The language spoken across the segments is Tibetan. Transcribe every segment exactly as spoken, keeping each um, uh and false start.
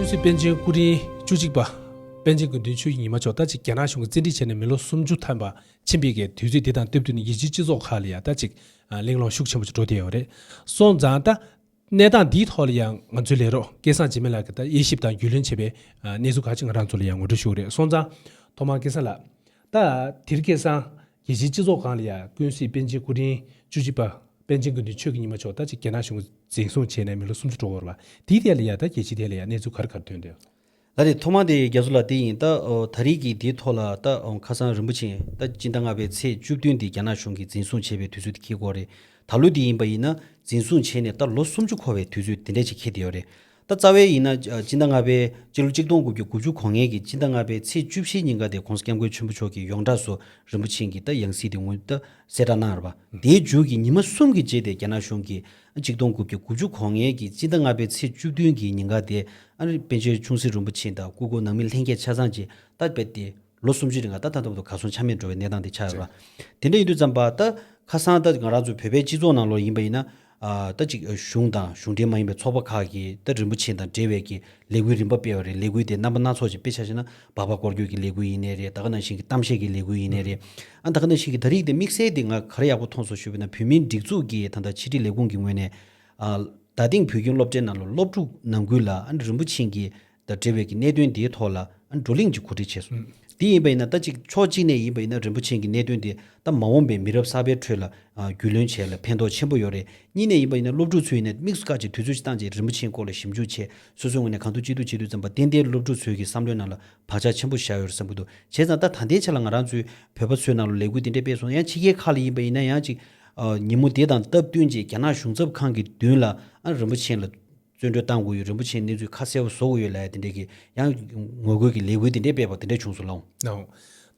ཀུན་གཟིགས་པཎ་ཆེན་སྐུ་ཕྲེང་བཅུ་གཅིག་པ་པཎ་ཆེན་དགེ་འདུན་ཆོས་ཀྱི་ཉི་མ་མཆོག་ད་ཅིག་རྒྱ་ནག་གཞུང་གིས་བཙན་ཁྲིད་བྱས་ནས་མི་ལོ་སུམ་ཅུ་ཐམ་པ་ཕྱིན་པའི་གི་དུས་ཚོད་འདི་དང་སྟབས་བསྟུན་ནས་རྒྱལ་སྤྱིའི་སྤྱི་ཚོགས་ཁག་ལ་ཡང་ད་ཅིག་གླེང་སློང་ཤུགས་ཆེན་པོ་ཅིག་འགྲོ་བསྡད་ཡོད་རེད། སོང་ཙང་ད་གནས་སྟངས་འདིའི་ཐོག་ལ་ཡང་ང་ཚོའི་ལས་རོགས་སྐལ་བཟང་འཇིགས་མེད་ལགས་ཀྱིས་ད་དབྱེ་ཞིབ་དང་རྒྱུས་ལོན་བྱས་པའི་གནས་ཚུལ་ཁག་ཅིག་ང་རང་ཚོ་ལ་ཡང་ངོ་སྤྲོད་ཞུ་གི་རེད། སོང་ཙང་ཐོག་མར་སྐལ་བཟང་ལགས། ད་དེ་རིང་ཁ་སང་རྒྱལ་སྤྱིའི་སྤྱི་ཚོགས་སྒང་ལ་ཡང་ཀུན་གཟིགས་པཎ་ཆེན་སྐུ་ཕྲེང་བཅུ་གཅིག་པ་པཎ་ཆེན་དགེ་འདུན་ཆོས་ཀྱི་ཉི་མ་མཆོག་ད་ཅིག་རྒྱ་ནག་གཞུང་གིས་འཛིན་བཟུང་བྱས་ནས་མི་ལོ་སུམ་ཅུ་འགྲོ་བ་རེད་པ། དེའི་ཐད་ལ་ཡང་ད་རྒྱལ་སྤྱིའི་ཐད་ལ་ཡང་གནས་ཚུལ་ག་རེ་ག་རེ་ཐོན་འདུག་ལགས་རེད། ཐོག་མ་དེ་རྒྱ་མཚོ་ལགས་དེ་ཡིན། ད་ཨོ་ད་རེས་ཀྱི་དེའི་ཐོག་ལ་ད་ཨོ་ཁ་སང་རིན་པོ་ཆེ་ད་སྤྱི་ཟླ་ལྔ་པའི་ཚེས་བཅུ་བདུན་དེ་རྒྱ་ནག་གཞུང་གིས་འཛིན་བཟུང་བྱས་པའི་དུས་ཚོད་དེ་འཁེལ་གྱི་ཡོད་རེད། ད་ལོ་དེ་ཡིན་པ་ཡིན་ན་འཛིན་བཟུང་བྱས་ནས་ད་ལོ་སུམ་ཅུ་འཁོར་བའི་དུས་ཚོད་དེ་འདྲ་ཅིག་འཁེལ་བསྡད་ཡོད་རེད། ད་རྩ་བའི་ཡིན་ན་ཨ་སྤྱི་ཟླ་ལྔ་པའི་སྤྱི་ལོ་གཅིག་སྟོང་དགུ་བརྒྱ་དགུ་བཅུ་གོ་ལྔ་གི་སྤྱི་ཟླ་ལྔ་པའི་ཚེས་བཅུ་བཞི་ཉིན་ཀ་དེ་༸གོང་ས་༸སྐྱབས་མགོན་ཆེན་པོ་མཆོག་གི་ཡོངས་གྲགས་སུ་རིན་པོ་ཆེ་གི་ད་ཡང་སྲིད་དེ་ངོས་ད་གསལ་བསྒྲགས་གནང་ཡོད་རེད་པ། དེའི་མཇུག་གི་ཉི་མ་གསུམ་གྱི་རྗེས་དེ་རྒྱ་ནག་གཞུང་གིས་གཅིག་སྟོང་དགུ་བརྒྱ་དགུ་བཅུ་གོ་ལྔ་གི་སྤྱི་ཟླ་ལྔ་པའི་ཚེས་བཅུ་བདུན་གྱི་ཉིན་ཀ་དེ་ཨ་ནི་པཎ་ཆེན་ཆུང་སྲིད་རིན་པོ་ཆེ་དང་སྐུ་འཁོར་ནང་མི་ལྷན་རྒྱས་ཆ་ཚང་གཅིག་ད་རྦད་དེ་ལོ་སུམ་ཅུའི་རིང་ལ་ད་ད་ལྟ་བར་དུ་གར་སོང་ཆ་མེད་འགྲོ་བའི་གནས་སྟངས་དེ་ཆགས་ཡོད་རེད་པ། དེ་འདྲ་ཡིན་དུས་ཙམ་པ་ད་ཁ་སང་ད་ང་རང་ཚོའི་བོད་པའི་སྤྱི་ཚོགས་ནང་ལོགས་ཡིན་པ་ཡིན་ན་ཨ་ད་ཅིག་གཞུང་དང་གཞུང་འབྲེལ་མ་ཡིན་པའི་ཚོགས་པ་ཁག་གིས་ད་རིན་པོ་ཆེ་དང་འབྲེལ་བའི་གི་ལས་འགུལ་རིམ་པ་སྤེལ་བ་རེད། ལས་འགུལ་དེ་རྣམ་པ་སྣ་ཚོགས་ཅིག་དཔེ་ཆ་བཞག་ན་སྦག་སྦག་སྐོར་སྐྱོད་ཀྱི་ལས་འགུལ་ཡིན་ནའི་རེད། ད་ག་ནང་བཞིན་གྱི་གཏམ་བཤད་ཀྱི་ལས་འགུལ་ཡིན་ནའི་རེད། ཨ་ད་ག་ནང་བཞིན་གྱི་ད་རེས་དེ་དམིགས་བསལ་དེ་ང་ག་རེ་ཡག་པོ་མཐོང་སོང་ཞུས་པ་ན་བོད་མིའི་སྒྲིག་འཛུགས་ཀྱི་ད་ལྟ་ཕྱི་དྲིལ་ལས་ཁུངས་ཀྱི་ངོས་ནས་ཨ་རྡ་སྟེང་བོད་ཁྱིམ་སློབ་གྲྭའི་ནང་ལ་སློབ་ཕྲུག་ནང་ཁུལ་ལ་ཨ་ནི་རིན་པོ་ཆེ་གི་དང་འབྲེལ་བའི་གི་གནད་དོན་འདིའི་ཐོག་ལ་ཨ་བགྲོ་གླེང་ཅིག་གོ་སྒྲིག་བྱས་སོང་། ཨུམ། དེ་ཡིན་པ་ཡིན་ན་ད་ཅིག་ཕྱོགས་གཅིག་ནས་ཡིན་པ་ཡིན་ན་རིན་པོ་ཆེ་གི་གནད་དོན་དེ་ད་མ་འོངས་པའི་མི་རབས་གསར་པའི་ཁྲོད་ལ་ཨ་རྒྱུས་ལོན་བྱས་ལ་ཕན་ཐོགས་ཆེན་པོ་ཡོད་རེད། གཉིས་ནས་ཡིན་པ་ཡིན་ན་སློབ་ཕྲུག་ཚོ་ཡིན་ན་དམིགས་སུ་བཀར་ཅིག་དུས་ཚོད་ཅིག་བཏང་ཅིག་རིན་པོ་ཆེའི་སྐོར་ལ་ཞིབ་འཇུག་བྱས་སོ་སོའི་ངོས་ནས་གང་ཐུབ་ཅི་ཐུབ་བྱེད་དུས་ཙམ་པ་ཏན་ཏན་སློབ་ཕྲུག་ཚོའི་གི་བསམ་བློའི་ནང་ལ་བག་ཆགས་ཆེན་པོ་བཞག་ཡོད་རེད་བསམ་གྱི་འདུག་བྱས་ཙང་ད་ད་ལྟའི་ཆ་ལ་ང་རང་ཚོའི་བོད་པ་ཚོའི་ནང་ལ་ལས་འགུལ་དེ་འདྲས་སྤེལ་སོང་། ཡང་ཕྱི་རྒྱལ་ཁག་ལ་ཡིན་པ་ཡིན་ན་ཡང་ཅིག་ཨ་ཉིན་མོ་དེ་དང་སྟབས་བསྟུན་ཅིག་རྒྱ་ནག་གཞུང་ཚབ་ཁང་གི་མདུན་ལ་ཨ་རིན་པོ་ཆེ་ལ་བཙོན་གྲོལ་བཏང་དགོས་ཡོད། རིན་པོ་ཆེའི་གནས་ཚུལ་ཁ་གསལ་པོ་བཟོ་དགོས་ཡོད་ལབ་ཡ་དེ་འདྲས་ཀྱི་ཡང་ངོ་རྒོལ་གྱི་ལས་འགུལ་དེ་འདྲས་སྤེལ་བ་དེ་འདྲས་བྱུང་སོང་ལགས། ཨོ།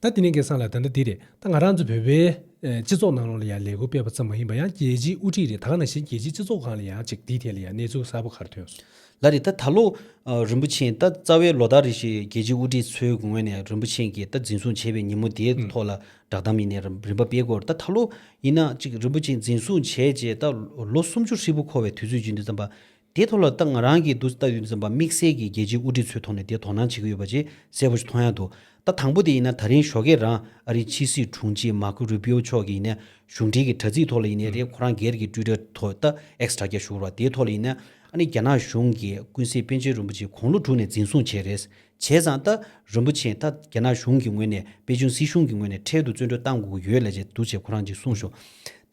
ད་དེ་ནས་སྐལ་བཟང་ལགས་ད་ལྟ་འདི་རེད། ད་ང་རང་ཚོ་བོད་པའི་ཨེ་སྤྱི་ཚོགས་ནང་ལོགས་ལ་ཡང་ལས་འགུལ་སྤེལ་བ་ཙམ་མ་ཡིན་པ་ཡང་རྒྱལ་སྤྱིའི་དབུ་ཁྲིད་རེད། ད་ག་ནང་བཞིན་རྒྱལ་སྤྱིའི་སྤྱི་ཚོགས་སྒང་ལ་ཡང་ཅིག་འདིའི་ཐད་ལ་ཡང་གནས་ཚུལ་གསར་པ་ག་རེ་ཐོན་སོང་། ལགས་རེད། ད་ད་ལོ་ཨ་རིན་པོ་ཆེ་ད་རྩ་བའི་ལོ་ལྟར་རེ་བཞིན་རྒྱལ་སྤྱིའི་དབུ་ཁྲིད་ཚོའི་ངོས་ནས་རིན་པོ་ཆེ་གིས་ད་འཛིན་བཟུང་བྱས་པའི་ཉིན་མོ་དེའི་ཐོག་ལ་བསྒྲགས་གཏམ་ཡིན་ནའི་རིམ་རིམ་པ་སྤེལ་གྱི་ཡོད་རེད། ད་ད་ལོ་ཡིན་ན་ཅིག་རིན་པོ་ཆེ་འཛིན་བཟུང་བྱས་རྗེས་ད་ལོ་སུམ་ཅུ་ཧྲིལ་པོ་འཁོར་བའི་དུས་ཚོད་ཡིན་དུས་ཙམ་པ། དེའི་ཐོག་ལ་ད་ང་རང་གིས་འདུག་ལྟ་ཡོང་དུས་ཙམ་པ་དམིགས་བསལ་གྱིས་རྒྱལ་སྤྱིའི་དབུ་ཁྲིད་ཚོའི་ཐོག་ནས་དེ་དོ་སྣང་བྱེད་ཀྱི་ཡོད་པ་ཅིག་གསལ་པོ་ཞིག་མཐོང་ཡ་འདུག་ད་དང་པོ་དེ་ཡིན་ན་ད་རིང་ཞོགས་ཀས་རང་ཨ་རིའི་ཕྱི་སྲིད་དྲུང་ཆེ་མར་ཁོ་རུ་པིའོ་མཆོག་གིས་ཡིན་ན་གཞུང་འབྲེལ་གྱི་དྲ་ཚིགས་ཐོག་ལ་ཡིན་ནའི་རེད། ཁོ་རང་སྒེར་གྱི་ཊུའི་ཊར་ཐོག་ད་ཨེགས་དྲ་རྒྱ་ཞུ་བ་དེའི་ཐོག་ལ་ཡིན་ན་ཨ་ནི་རྒྱ་ནག་གཞུང་གིས་ཀུན་གཟིགས་པཎ་ཆེན་རིན་པོ་ཆེ་དགུང་ལོ་དྲུག་ནས་འཛིན་བཟུང་བྱས་རེད། བྱས་ཙང་ད་རིན་པོ་ཆེ་ད་རྒྱ་ནག་གཞུང་གི་ངོས་ནས་པེ་ཅིང་སྲིད་གཞུང་གི་ངོས་ནས་འཕྲལ་དུ་བཙོན་གྲོལ་བཏང་དགོས་ཀྱི་ཡོད་ལབ་བྱས་འདུག་ཅེས་ཁོ་རང་གིས་གསུངས་ཤོག་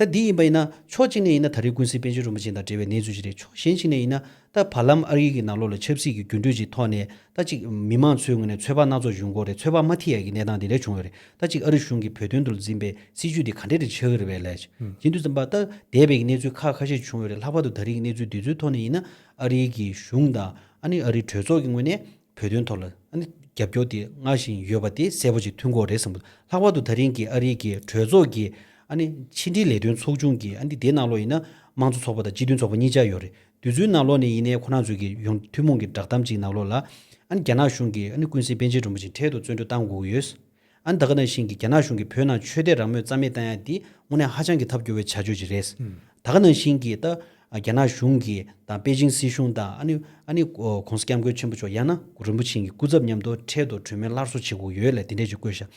ད་འདི་ཡིན་པ་ཡིན་ན་ཕྱོགས་གཅིག་ནས་ཡིན་ན་ད་རེས་ཀུན་གཟིགས་པཎ་ཆེན་རིན་པོ་ཆེ་དང་འབྲེལ་བའི་གནས་ཚུལ་ཞིག་རེད། ཕྱོགས་གཞན་ཞིག་ནས་ཡིན་ན་ད་བར་ལམ་ཨ་རི་གི་ནང་ལོགས་ལ་ཆབ་སྲིད་ཀྱི་འགྱུར་འགྲོས་ཅིག་ཐོག་ནས་ད་ཅིག་མི་མང་ཚོའི་ངོས་ནས་ཚོད་དཔག་སྣ་ཚོགས་ཡོང་གི་ཡོད་རེད། ཚོད་དཔག་མ་ཐིག་ཡ་གི་གནས་སྟངས་དེ་འདྲ་བྱུང་ཡོད་རེད། ད་ཅིག་ཨ་རི་གཞུང་གིས་བོད་དོན་དུ་འཛིན་པའི་སྲིད་བྱུས་དེ་ག་འདྲ་རེ་ཆགས་ཀྱི་རེད་པས་ལབ་ཡིན་དུས་ཙམ་པ་ད་འདས་པའི་གནས་ཚུལ་ཁག་ཁ་ཤས་བྱུང་ཡོད་རེད། ལྷག་པར་དུ་ད་རེས་ཀྱི་གནས་ཚུལ་འདི་ཚོའི་ཐོག་ནས་ཡིན་ན་ཨ་རི་གི་གཞུང་དང་ཨ་ནི་ཨ་རིའི་གྲོས་ཚོགས་ཀྱི་ངོས་ནས་བོད་དོན་ཐོག་ལ་ཨ་ནི་རྒྱབ་སྐྱོར་དེ་སྔར་བཞིན་ཡོད་པ་དེ་གསལ་པོ་ཅིག་ཐོན་གྱི་ཡོད་རེད་བསམ་གྱི་འདུག་ལྷག་པར་དུ་ད་རིང་གི་ཨ་རིའི་གི་གྲོས་ཚོགས་ཀྱི་ཨ་ནི་ཕྱི་འབྲེལ་ལས་དོན་ཚོགས་ཆུང་གི་ཨ་ནི་དེའི་ནང་ལོགས་ཡིན་ན་དམངས་གཙོ་ཚོགས་པ་དང་སྤྱི་མཐུན་ཚོགས་པ་གཉིས་ཆ་ཡོད་རེད། དེ་ཚོའི་ནང་ལོགས་ནས་ཡིན་ནའི་ཁོ་རང་ཚོས་ཀྱི་ཡོང་ཐུན་མོང་གི་བསྒྲགས་གཏམ་ཅིག་ནང་ལོགས་ལ་ཨ་ནི་རྒྱ་ནག་གཞུང་གིས་ཨ་ནི་ཀུན་གཟིགས་པཎ་ཆེན་རིན་པོ་ཆེ་འཕྲལ་དུ་བཙོན་གྲོལ་བཏང་དགོས་ཀྱི་ཡོད། ཨ་ནི་ད་ག་ནང་བཞིན་གྱི་རྒྱ་ནག་གཞུང་གིས་བོད་ནང་ཆོས་དད་རང་མོས་རྩ་མེད་བཏང་ཡ་འདི་དངོས་གནས་ཧ་ཅང་གི་ཐབས་སྐྱོ་བའི་བྱ་སྤྱོད་ཅིག་རེད། ཨུམ། ད་ག་ནང་བཞིན་གྱི་ད་རྒྱ་ནག་གཞུང་གིས་དང་པེ་ཅིང་སྲིད་གཞུང་དང་ཨ་ནི་ཨ་ནི་༸གོང་ས་༸སྐྱབས་མགོན་ཆེན་པོ་མཆོག་ཡང་ན་རིན་པོ་ཆེ་གི་སྐུ་ཚབ་མཉམ་དུ་འཕྲལ་དུ་གྲོས་མོལ་སླར་གསོ་བྱེད་དགོས་ཡོད་ལབ་དེ་འདྲས་ཅིག་བཀོད་ཤག་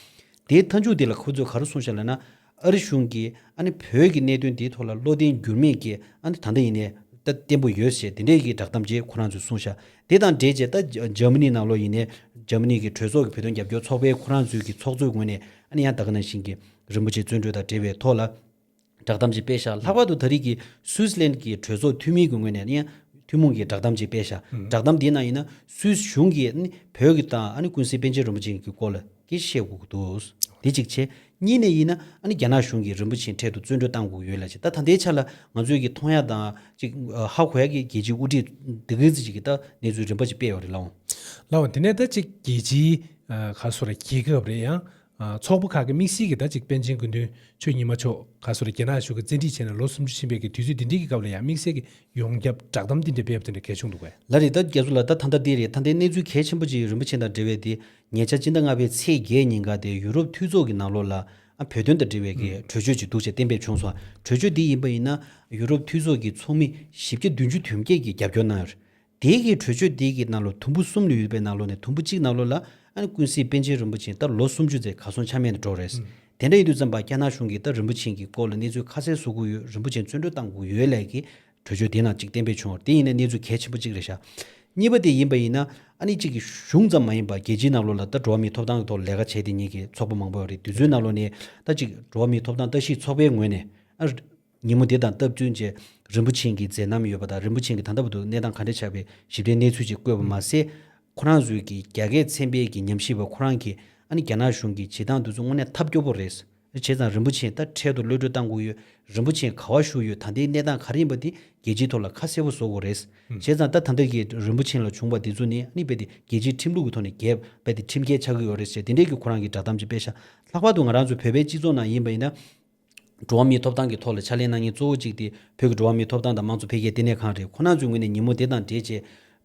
དེའི་མཐའ་མཇུག་དེ་ལ་ཁོ་ཚོས་ག་རེ་གསུངས་ཤག་ལབ་ན། ཨ་རི་གཞུང་གིས་ཨ་ནི་བོད་ཀྱི་གནད་དོན་དེའི་ཐོག་ལ་བློ་བརྟན་འགྱུར་མེད་ཀྱིས་ཨ་ནི་ད་ལྟ་ཡིན་ནའི་ད་བརྟན་པོ་ཡོད་ཞེས་དེ་འདྲའི་གི་བསྒྲགས་གཏམ་ཅིག་ཁོ་རང་ཚོས་གསུངས་ཤག་དེ་དང་འབྲེལ་བྱས་ད་ཇར་མ་ནི་ནང་ལོགས་ཡིན་ནའི་ཇར་མ་ནི་གི་གྲོས་ཚོགས་ཀྱི་བོད་དོན་རྒྱབ་སྐྱོར་ཚོགས་པའི་ཁོ་རང་ཚོའི་གི་ཚོགས་གཙོའི་ངོས་ནས་ཨ་ནི་ཡང་ད་ག་ནང་བཞིན་གྱི་རིན་པོ་ཆེ་བཙོན་གྲོལ་དང་འབྲེལ་བའི་ཐོག་ལ་བསྒྲགས་གཏམ་ཅིག་སྤེལ་ཤག་ལྷག་པར་དུ་ད་རེས་ཀྱི་སུད་སི་ལན་གྱི་གྲོས་ཚོགས་འཐུས་མི་གི་ངོས་ནས་ཨ་ནི་ཡང་ཐུན་མོང་གི་བསྒྲགས་གཏམ་ཅིག་སྤེལ་ཤག་བསྒྲགས་གཏམ་དེའི་ནང་ཡིན་ན་སུད་སི་གཞུང་གིས་ཨ་ནི་བོད་ཀྱི་དང་ཨ་ནི་ཀུན་གཟིགས་པཎ་ཆེན་རིན་པོ་ཆེ་གི་སྐོར་ལ་སྐད་ཆ་བཤད་དགོས་ཀྱི་འདུག་དེ་གཅིག་བྱས། གཉིས་ནས་ཡིན་ན་ཨ་ནི་རྒྱ་ནག་གཞུང་གིས་རིན་པོ་ཆེ་འཕྲལ་དུ་བཙོན་གྲོལ་བཏང་དགོས་ཀྱི་ཡོད་ལབ་ཅིག་ད་ད་ལྟའི་ཆ་ལ་ང་ཚོས་ཀྱི་མཐོང་ཡ་དང་ཅིག་ཧ་གོ་ཡ་གི་རྒྱལ་སྤྱིའི་དབུ་ཁྲིད་འདི་ག་ཙམ་ཅིག་གི་ད་གནས་ཚུལ་རིམ་པ་ཅིག་སྤེལ་ཡོད་རེད་ལགས། ལགས་འོང་། དེ་ནས་ད་ཅིག་རྒྱལ་སྤྱིའི་ཨ་ག་རེ་ཟེར་རྒྱལ་ཁབ་རེད་ཡང་ ཚོགས་པ་ཁག་གི་དམིགས་བསལ་གྱི་ད་ཅིག་པཎ་ཆེན་དགེ་འདུན་ཆོས་ཉི་མ་མཆོག་ག་སོ་རེ་རྒྱ་ནག་གཞུང་གི་བཙན་ཁྲིད་བྱས་ནས་ལོ་སུམ་ཅུ་ཕྱིན་པའི་གི་དུས་ཚོད་འདི་འདྲའི་གི་སྐབས་ལ་ཡང་དམིགས་བསལ་གྱི་ཡོངས་ཁྱབ་བསྒྲགས་གཏམ་འདི་འདྲ་སྤེལ་བ་དེ་འདྲ་གལ་བྱུང་འདུག་གས། ལ་རེད། ད་རྒྱ་མཚོ་ལགས། ད་ད་ལྟ་འདི་རེད། ད་ལྟའི་གནས་ཚུལ་གལ་ཆེན་པོ་ཅིག་རིན་པོ་ཆེ་དང་འབྲེལ་བའི་དེ་ཉེ་ཆར་སྤྱི་ཟླ་ལྔ་པའི་ཚེས་བརྒྱད་ཉིན་ཀ་དེ་ཡུ་རོབ་འཐུས་ཚོགས་ཀྱི་ནང་ལོགས་ལ་ཨ་བོད་དོན་དང་འབྲེལ་བའི་གི་གྲོས་ཆོད་ཅིག་འདུག་ཅེས་གཏན་འབེབས་བྱུང་སོང་། གྲོས་ཆོད་འདི་ཡིན་པ་ཡིན་ན་ཡུ་རོབ་འཐུས་ཚོགས་ཀྱི་ཚོགས་མི་བཞི་བརྒྱ་བདུན་ཅུ་དོན་བརྒྱད་ཀྱིས་རྒྱབ་སྐྱོར་གནང་ཡོད་རེད། དེའི་གི་གྲོས་ཆོད་དེའི་གི་ནང་ལོགས་དུམ་བུ་གསུམ་ལ་ཡོད་པའི་ནང་ལོགས་ནས་དུམ་བུ་གཅིག་ནང་ལོགས་ལ་ཨ་ནི་ཀུན་གཟིགས་པཎ་ཆེན་རིན་པོ་ཆེ་ད་ལོ་སུམ་ཅུ་ཙམ་གར་སོང་ཆ་མེད་ནས་འགྲོ་རེད། ཨང་། དེ་འདྲ་ཡིན་དུས་ཙམ་པ་རྒྱ་ནག་གཞུང་གིས་ད་རིན་པོ་ཆེ་གི་སྐོར་ལ་གནས་ཚུལ་ཁ་གསལ་བཟོ་དགོས་ཡོད། རིན་པོ་ཆེ་བཙོན་གྲོལ་བཏང་དགོས་ཡོད་ལབ་ཀྱི་གྲོས་ཆོད་དེ་ནང་གཅིག་གཏན་འབེབས་བྱུང་བ་དེ་ཡིན་ན་གནས་ཚུལ་གལ་ཆེན་པོ་གཅིག་རེད་ཤག། གཉིས་པ་དེ་ཡིན་པ་ཡིན་ན་ཨ་ནི་གཅིག་གི་གཞུང་ཙམ་མ་ཡིན་པ་རྒྱལ་སྤྱིའི་ནང་ལོགས་ལ་ད་འགྲོ་བ་མིའི་ཐོབ་ཐང་གི་ཐོག་ལས་ཀ་བྱས་དེ་ཉིད་ཀྱི་ཚོགས་པ་མང་པོ་ཡོད་རེད། དེ་ཚོའི་ནང་ལོགས་ནས་ད་གཅིག་འགྲོ་བ་མིའི་ཐོབ་ཐང་ལྟ་ཞིབ་ཚོགས་པའི་ངོས་ནས་ཨ། ཉིན་མོ་དེ་དང་སྟབས་བསྟུན་བྱས་རིན་པོ་ཆེ་གི་མཛད་རྣམ་ཡོད་པ་དང་རིན་པོ་ཆེ་གི་ད་ལྟ་བར་དུ་གནས་སྟངས་ག་འདྲ་ཆགས་པའི་ཞིབ་ཕྲའི་གནས་ཚུལ་ཅིག་བཀོད་པ་མ་ཟད། ཁོ་རང་ཚོའི་གི་རྒྱ་སྐད་ཚན་པའི་གི་ཉམས་ཞིབ་པ་ཁོ་རང་གིས་ཨ་ནི་རྒྱ་ནག་གཞུང་གི་བྱེད་སྟངས་དེ་ཚོ་དངོས་གནས་ཐབས་སྐྱོ་པོ་རེད། བྱས་ཙང་རིན་པོ་ཆེ་ད་འཕྲལ་དུ་གློད་གྲོལ་བཏང་དགོས་ཡོད། རིན་པོ་ཆེ་ག་པར་བཞུགས་ཡོད། ད་ལྟའི་གནས་སྟངས་ག་རེ་ཡིན་པ་དེ་རྒྱལ་སྤྱིའི་ཐོག་ལ་ཁ་གསལ་པོ་བཟོ་དགོས་རེད། བྱས་ཙང་ད་ད་ལྟ་གི་རིན་པོ་ཆེ་ལ་བྱུང་བ་དེ་ཚོ་ནི་ཨ་ནི་རྦད་དེ་རྒྱལ་སྤྱིའི་ཁྲིམས་ལུགས་ཀྱི་ཐོག་ནས་རྦད་དེ་ཁྲིམས་འགལ་ཆགས་ཀྱི་ཡོད་རེད་ཟེར་དེ་འདྲས་ཀྱི་ཁོ་རང་གི་བསྒྲགས་གཏམ་ཅིག་སྤེལ་ཤག། ལྷག་པར་དུ་ང་རང་ཚོ་བོད་པའི་སྤྱི་ཚོགས་ནང་ཡིན་པ་ཡིན་ན། འགྲོ་བ་མིའི་ཐོབ་ཐང་གི་ཐོག་ལ་ཕྱག་ལས་གནང་མཁན་གཙོ་བོ་གཅིག་དེ་བོད་ཀྱི་འགྲོ་བ་མིའི་ཐོབ་ཐང་དང་དམངས་གཙོ་འཕེལ་རྒྱས་ལྟེ་གནས་ཁང་རེད། ཁོ་རང་ཚོའི་ངོས་ནས་ཉིན་མོ་དེ་དང་འབྲེལ་བྱས།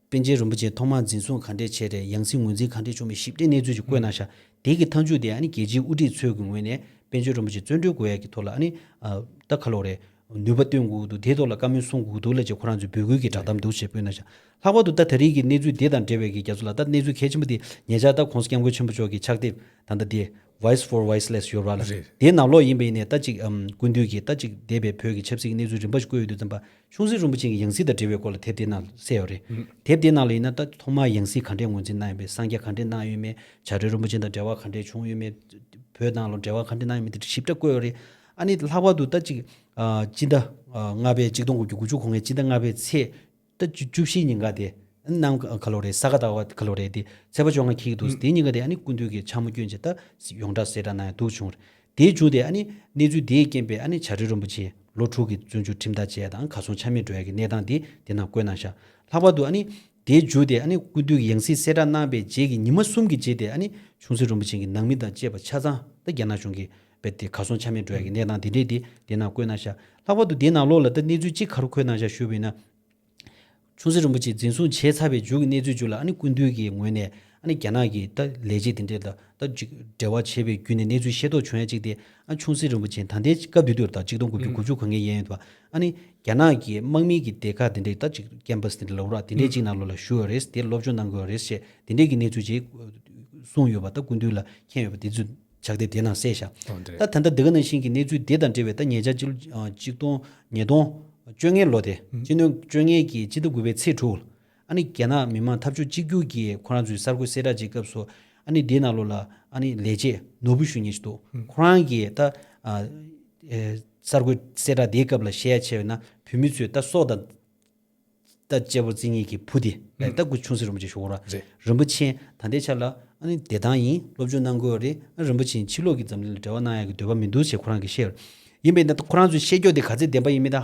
པཎ་ཆེན་རིན་པོ་ཆེ་ཐོག་མར་འཛིན་བཟུང་ག་འདྲས་བྱས་རེད། ཡང་སྲིད་ངོས་འཛིན་ག་འདྲས་བྱུང་མེད་ཞིབ་ཕྲའི་གནས་ཚུལ་ཅིག་བཀོད་གནང་ཤག། དེ་གི་མཐའ་མཇུག་དེ་ཨ་ནི་རྒྱལ་སྤྱིའི་དབུ་ཁྲིད་ཚོས་ཀྱི་ངོས་ནས་པཎ་ཆེན་རིན་པོ་ཆེ་བཙོན་གྲོལ་དགོས་ཡ་གི་ཐོག་ལ་ཨ་ནི་ད་ག་ལོག་རེད། ནུས་པ་བཏོན་དགོས་འདུག། དེའི་ཐོག་ལ་བཀའ་མོལ་གསུང་དགོས་འདུག་ལབ་བྱས་ཁོ་རང་ཚོས་འབོད་སྐུལ་གྱི་བསྒྲགས་གཏམ་འདུག་ཅེས་བཀོད་གནང་ཤག། ལྷག་པར་དུ་ད་ད་རེས་ཀྱི་གནས་ཚུལ་དེ་དང་འབྲེལ་བའི་གི་རྒྱ་མཚོ་ལགས། ད་གནས་ཚུལ་གལ་ཆེན་པོ་དེ་ཉེ་ཆར་ད་༸གོང་ས་༸སྐྱབས་མགོན་ཆེན་པོ་མཆོག་གི་ཕྱག་དེབ་ད་ལྟ་དེ་Voice for Voiceless ཡོད་ར་ལ། རེད། དེའི་ནང་ལོགས་ཡིན་པ་ཡིན་ནའི་ད་ཅིག་ཨམ་སྐུ་མདུན་གྱིས་ད་ཅིག་འདས་པའི་བོད་ཀྱི་ཆབ་སྲིད་ཀྱི་གནས་ཚུལ་རིམ་པ་ཞིག་བཀོད་ཡོད་དུས་ཙམ་པ། ཆུང་སྲིད་རིན་པོ་ཆེ་གི་ཡང་སྲིད་དང་འབྲེལ་བའི་སྐོར་ལ་དེབ་དེའི་ནང་གསལ་ཡོད་རེད། ཨུམ། དེབ་དེའི་ནང་ལ་ཡིན་ན་ད་ཐོག་མར་ཡང་སྲིད་ག་འདྲས་ངོས་འཛིན་གནང་ཡོད་མེད། སངས་རྒྱས་ག་འདྲས་གནང་ཡོད་མེད། བྱ་བྲལ་རིན་པོ་ཆེ་དང་འབྲེལ་བ་ག་འདྲས་བྱུང་ཡོད་མེད། བོད་ནང་ལ་འབྲེལ་བ་ག་འདྲས་གནང་ཡོད་མེད་དེ་ཞིབ་ཕྲ་བཀོད་ཡོད་རེད། ཨ་ནི་ལྷག་པར་དུ་ད་ཅིག་ཨ་སྤྱི་ཟླ་ཨ་ལྔ་པའི་ཆིག་སྟོང་དགུ་བརྒྱ་དགུ་བཅུ་གོ་ལྔའི་སྤྱི་ཟླ་ལྔ་པའི་ཚེས་ད་བཅུ་བཅུ་བཞི་ཉིན་ཀ་དེ་གནམ་ག་ལོ་རེད། ས་ག་ཟླ་བ་ག་ལོ་རེད། དེ་ཚེས་པ་བཅོ་ལྔ་འཁེལ་གྱི་འདུག། ཨུ། དེ་ཉིན་ཀ་དེ་ཨ་ནི་སྐུ་མདུན་གྱིས་ཕྱག་མོ་བསྐྱོན་བྱས་ད་ཡོངས་གྲགས་གསལ་བསྒྲགས་གནང་ཡ་འདུག་བྱུང་། དེའི་མཇུག་དེ་ཨ་ནི་གནས་ཚུལ་དེའི་རྐྱེན་པས་ཨ་ནི་བྱ་བྲལ་རིན་པོ་ཆེ་ལོ་དྲུག་གི་བཙོན་འཇུག་ཁྲིམས་ཐག་བཅད་དང་གར་སོང་ཆ་མེད་འགྲོ་ཡ་གི་གནས་སྟངས་དེ་དེ་ནང་བཀོད་གནང་ཤག། ལྷག་པར་དུ་ཨ་ནི་དེའི་མཇུག་དེ་ཨ་ནི་སྐུ་མདུན་གྱི་ཡང་སྲིད་གསལ་བསྒྲགས་གནང་བའི་རྗེས་ཀྱི་ཉི་མ་གསུམ་གྱི་རྗེས་དེ་ཨ་ནི་ཆུང་སྲིད་རིན་པོ་ཆེ་གི་ནང་མི་དང་བཅས་པ་ཆ་ཚང་ད་རྒྱ་ནག་གཞུང་གིས་རྦད་དེ་གར་སོང་ཆ་མེད་འགྲོ་ཡ་གི་གནས་སྟངས་དེ་འདྲས་དེ་དེ་ནང་བཀོད་གནང་ཤག། ལྷག་པར་དུ་དེའི་ནང་ལོགས་ལ་ད་གནས་ཚུལ་གཅིག་ག་རེ་བཀོད་གནང་ཤག་ཞུས་པ་ཡིན་ན། ཆུང་སྲིད་རིན་པོ་ཆེ་འཛིན་བཟུང་བྱས་ཚར་བའི་མཇུག་གི་གནས་ཚུལ་མཇུག་ལ་ཨ་ནི་སྐུ་མདུན་གྱི་ངོས་ནས་ཨ་ནི་རྒྱ་ནག་གི་ད་ལས་བྱེད་དེ་འདྲས་དང་ད་ཅིག་འབྲེལ་བ་བྱས་པའི་བརྒྱུད་ནས་གནས་ཚུལ་ཤེས་རྟོགས་བྱུང་ཡ་གཅིག་དེ་ཨ་ཆུང་སྲིད་རིན་པོ་ཆེ་ད་ལྟའི་སྐབས་དེ་དུས་ད་ཆིག་སྟོང་དགུ་བརྒྱ་དགུ་བཅུ་གོ་ལྔའི་གཡས་གཡོན་དུ་ཨ་ནི་རྒྱ་ནག་གི་དམག་མིའི་གི་སྡེ་ཁག་དེ་འདྲས་ད་ཅིག་ཀེམ་པས་དེ་འདྲས་ལབ་ར་དེ་འདྲས་ཅིག་ནང་ལོགས་ལ་བཞུགས་ཡོད་རེད། དེ་སློབ་སྦྱོང་གནང་གི་ཡོད་རེད་ཞེས་དེ་འདྲས་ཀྱི་གནས་ཚུལ་ཅིག་གསུངས་ཡོད་པ་ད་སྐུ་མདུན་ལ་མཁྱེན་ཡོད་པ་དེ་ཚོས། ཕྱག་དེབ་དེ་ནང་གསལ་བཞག། ཨོ་འདྲ། ད་ད་ལྟ་འདི་ག་ནང་བཞིན་གྱི་གནས་ཚུལ་དེ་དང་འབྲེལ་བའི་ད་ཉེ་ཆར་སྤྱི་ལོ་ཨ་གཅིག་སྟོང་ཉིས་སྟོང་བཅོ་ལྔའི་ལོ་དེ་ཨུ། སྤྱི་ལོ་བཅོ་ལྔའི་གི་སྤྱི་ཟླ་དགུ་པའི་ཚེས་དྲུག་ལ་ཨ་ནི་རྒྱ་ནག་མི་དམངས་འཐབ་ཕྱོགས་གཅིག་གྱུར་གྱི་ཁོ་རང་ཚོའི་གསར་འགོད་གསལ་བསྒྲགས་ཀྱི་སྐབས་སུ་ཨ་ནི་དེའི་ནང་ལོགས་ལ་ཨ་ནི་ལས་བྱེད་ནོར་བུ་ཞུ་མཁན་ཞིག་འདུག། ཨུ། ཁོ་རང་གིས་ད་ཨ་ཨེ་གསར་འགོད་གསལ་བསྒྲགས་དེའི་སྐབས་ལ་བཤད་ཡ་བྱས་པ་ན་བོད་མི་ཚོས་ད་སྲོག་དང་། ད་གཅེར་བུར་བརྩི་མཁན་གྱི་བུ་དེ་ཨུམ། ད་སྐུ་ཆུང་སྲིད་རིན་པོ་ཆེ་ཞུ་གོ་ར། རེད། རིན་པོ་ཆེ་ད་ལྟའི་ཆ་ལ་ཨ་ནི་བདེ་ཐང་ཡིན། སློབ་སྦྱོང་གནང་དགོས་རེད། ཨ་རིན་པོ་ཆེ་ཕྱི་ལོགས་ཀྱི་འཛམ་གླིང་ལ་འབྲེལ་བ་གནང་ཡག་གི་འདོད་པ་མི་འདུག་ཅེས་ཁོ་རང་གིས་བཤད་ཡོད། ཡིན་པས་ན་ད་ཁོ་རང་ཚོས་བཤད་རྒྱུ་དེ་ག་ཚད་བདེན་པ་ཡིན་མིན་ད་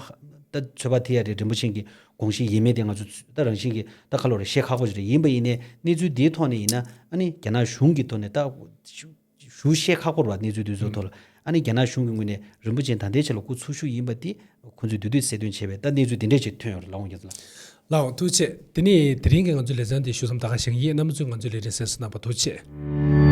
ད་ཚོད་དཔག་ཐེ་ཡ་རེད། རིན་པོ་ཆེ་གི་དགོངས་གཞི་ཡིན་མིན་དེ་ང་ཚོ་ད་རང་བཞིན་གྱིས་ད་ག་ལོ་རེད་བཤད་ཁག་པོ་ཞིག་རེད། ཡིན་པ་ཡིན་ནའི་གནས་ཚུལ་འདིའི་ཐོག་ནས་ཡིན་ན་ཨ་ནི་རྒྱ་ནག་གཞུང་གི་ཐོག་ནས་ད། ཞུ་བཤད་ཁག་པོ་རེད་པ། གནས་ཚུལ་དེ་ཚོའི་ཐོག་ལ་ཨ་ནི་རྒྱ་ནག་གཞུང་གི་ངོས་ནས་རིན་པོ་ཆེ་ད་ལྟའི་ཆ་ལ་སྐུ་འཚོ་བཞུགས་ཡིན་པ་དེ་ཁོང་ཚོས་དུས་དུས་གསལ་སྟོན་བྱས་པའི་ད་གནས་ཚུལ་དེ་འདྲས་ཅིག་ཐོན་ཡོད་རེད། ལགས་འོང་རྒྱ་ཚོ་ལགས། ལགས་འོང་། ཐུགས་རྗེ་ཆེ། དེ་ནས་དེ་རིང་གི་ང་ཚོའི་ལེ་ཚན་དེ་ཞུ་མཚམས་ད་ག་བཞེངས་ཡིན། རྣམ་པ་ཚོས་ང་ཚོའི་ལས་རིམ་གསན་གཟིགས་གནང་བར་ཐུགས་རྗེ་ཆེ།